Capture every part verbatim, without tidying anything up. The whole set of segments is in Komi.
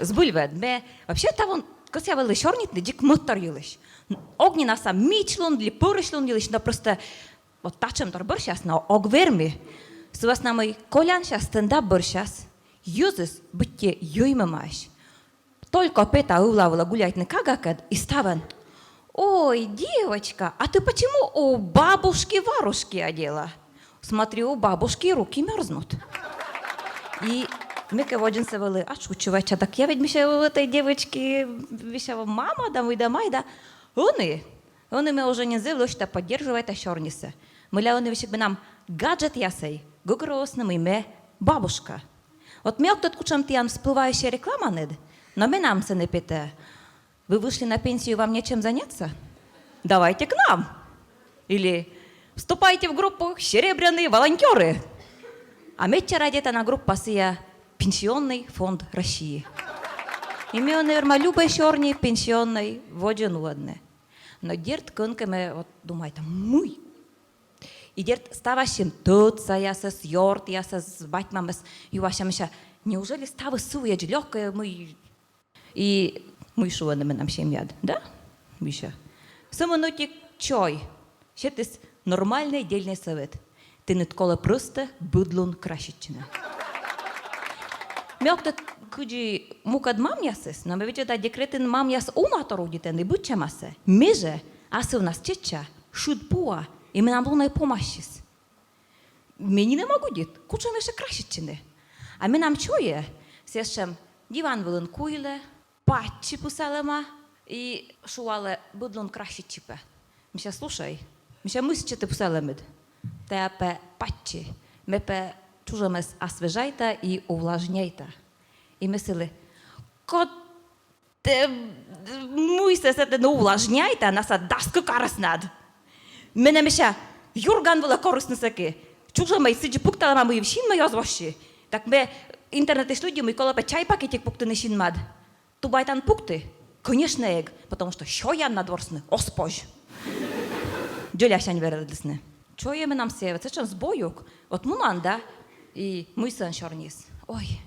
Збыль вед, ме вообще-то вон кӧсъя вӧлі сёрнитны дзик мӧдтор йылысь. Ог нин аслам мичлун ли пӧрысьлун йылысь, но просто вот татшӧмтор бӧрсяс, но ог вермы. Сы вӧсна мый колян час стендап бӧрсяс йӧзыс быттьӧ йӧймӧмаӧсь. Только пета ывла вылӧ гуляйтны кагакӧд, и ставӧн: «Ой, девочка, а ты почему у бабушки варежки одела?» Смотрю, у бабушки руки мерзнут. И ме кӧ водзынсӧ вӧлі отшучивайтча, так я ведь, мися, у этой девочки, мися, мама да мый да мый да. Ӧні, ӧні ме уже нин зэв лӧсьыда поддерживайта сёрнисӧ. Мыля ӧні весиг менам гаджетъясӧй гӧгӧрвоисны, мый ме бабушка. Вот ме ог тӧд, кутшӧм тіян всплывающая рекламаныд, но менам сэні петӧ: «Вы вышли на пенсию, вам нечем заняться? Давайте к нам!» Или «Вступайте в группу «Серебряные волонтеры»!» А медся радейтана группа сійӧ «Пенсионный фонд России». И ме ӧні верма любӧй сёрни пенсионнӧй водзӧ нуӧдны. Но дерт, кӧнкӧ ме вот думайта, мый. И дерт, став ассьым тӧдсаясӧс, ёртъясӧс, бать-мамӧс юася, мися, неужели ставыс сыӧдз лёкӧй, мый И мый шуӧны менам семьяыд, да? Мися. Сӧмын ӧтик чой сетіс нормальнӧй дельнӧй сӧвет. Тэныд колӧ просто быд лун краситчыны. Ме ог тӧд, кыдзи мукӧд мамъясыс, но ме видзӧда, декретын мамъяс уна тор удитӧны быдсямасӧ. Ме жӧ асывнас чечча, шыд пуа, и менам лунӧй помасис. Ме нинӧм ог удит, кутшӧм ещӧ краситчыны. А менам чойӧ сэтшӧм: диван вылын куйлӧ, патчи пысалӧма и шуалӧ: «Быд лун краситчы пӧ». Мися, слушай, мися, мый сэтчӧ тэ пысалӧмыд? Тайӧ пӧ патчи, ме пӧ чужӧмӧс освежайта и увлажняйта. И ме сылы: «Код Тэ мыйсӧ сэтӧн увлажняйтан, а сэсся дас кык арӧснад?» Менӧ, мися, юрган вылӧ корисны сэки. Чужӧмӧй сідзи пыкталӧма, мый синмӧй оз воссьы. Так ме интернетысь лыдди, мый колӧ пӧ чай пакетик пуктыны синмад. Тубайтан пукты? Конечно, эг, потому что сёяннад ворсны оз позь. Дзолясянь вердісны. Чойӧ менам сійӧ, вот сэтшӧм збой ук. Вот мунан да, и мый сійӧн сёрниыс: «Ой,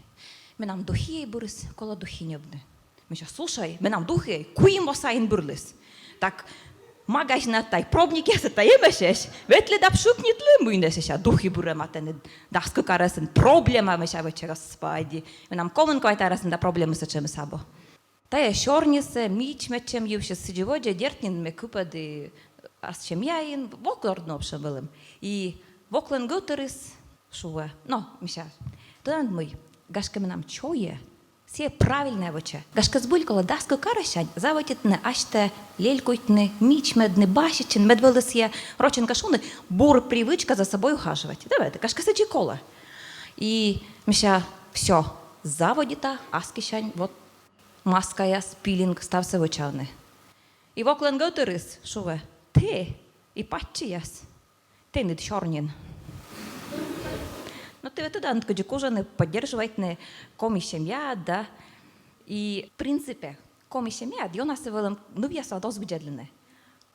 менам духиӧй бырис, колӧ духи ньӧбны». Мися, слушай, менам духиӧй куим во сайын бырліс. Так магазинад тай пробникъясыд тай эмӧсь. Ветлы да пшикнитлы, мый нӧ сэсся духи бырӧма тэныд дас кык арӧсын. Проблема, мися, вӧчӧ, господи. Менам комын квайт арӧсын да проблемаыс сэтшӧмыс абу. Тайӧ сёрнисӧ мичмӧдчӧм йывсьыс сідзи водзӧ, дерт нин, ме кыпӧді ас семьяын, вок ордын, в общем, вӧлім. И воклӧн гӧтырыс шуӧ: «Но, мися, тӧдан мый, гашкӧ, менам чойӧ сійӧ правильнӧя вӧчӧ. Гашкӧ, збыль колӧ дас кык арӧссянь заводитны асьтӧ лелькуйтны, мичмӧдны, баситчыны, мед вӧлі сійӧ, рочӧн кӧ шуны, бур привычка за собой ухаживать. Давай, гашкӧ, сідзи колӧ». И, мися, всё, заводита аскисянь вот маскаяс, пилинг, ставсӧ вӧчавны. И воклӧн гӧтырыс шуӧ: «Тэ и патчияс, тэныд сёрниын». Но тэ ведь тӧдан, кыдзи кужӧны поддерживайтны коми семьяяд да. И, в принципе, коми семьяяд ёнасӧ вӧлӧм нывъясад оз видзӧдлыны.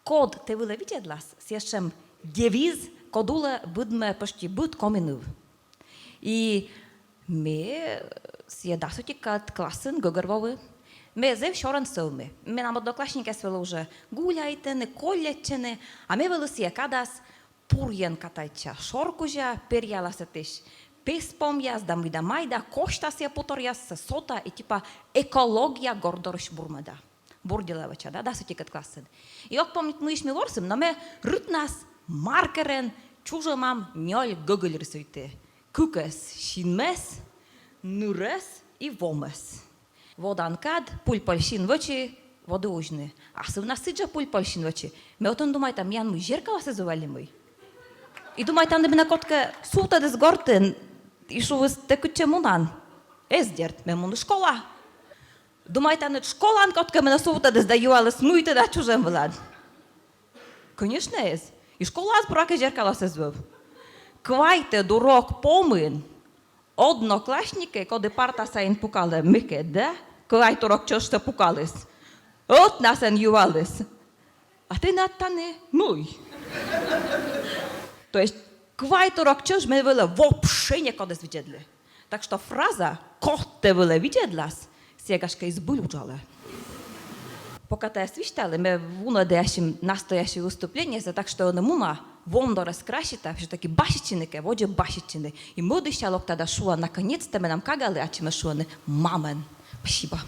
Код тэ вылӧ видзӧдлас, сэтшӧм девиз, код улӧ быдмӧ почти быд коми ныв. И ме сійӧ дас ӧтикӧд классын гӧгӧрвои. Ме зэв сёрӧн сӧвми. Менам одноклассникъяс вӧлі уже гуляйтӧны, колляччӧны, а ме вӧлі сійӧ кадас пурйӧн катайтча шор кузя, перъяла сэтысь пес помъяс да мый да мый да, косьта сійӧ путоръяссӧ, сота и типа экология горт дорысь бурмӧда. Бур дела вӧча, да, дас ӧтикӧд классын. И ог помнит, мыйысь ми ворсім, но ме рытнас маркерӧн чужӧмам нёль гӧгыль рисуйті. Кыкӧс синмӧс, нырӧс и вомӧс. Водан кад пуль-поль син вӧчи, воді узьны. Асывнас сідзжӧ пуль-поль син вӧчи. Ме ӧтӧн думайта, миян мый, зеркалаыс эз вӧв али мый. И думайта, ӧні менӧ кодкӧ сувтӧдіс гортын и шуис: «Тэ кытчӧ мунан?» Эз, дерт, ме муні школаӧ. Думайтан, ӧд школаын кодкӧ менӧ сувтӧдіс да юаліс: «Мый тэнад чужӧм вылад?» Конечно, эз. И школаас, буракӧ, зеркалаыс эз вӧв. Квайтӧд урок помын одноклассникӧй, коді парта сайын пукалӧ мекӧд да, квайт урок чӧжсӧ пукаліс, ӧтнасӧн юаліс: «А тэнад тані мый?» То есть квайт урок чӧж ме вылӧ вообще некод эз видзӧдлы. Так что фраза «код тэ вылӧ видзӧдлас» Сійӧ, гашкӧ, и збыль уджалӧ. Пока тайӧс висьталі, ме вунӧді ачым настоящӧй выступлениесӧ, так что ӧні муна, вом дорас красита, всё-таки баситчыны кӧ, водзӧ баситчыны. И мӧдысь локта да шуа, наконец-то менам кагалы ачымӧс шуӧны мамӧн. Спасибо.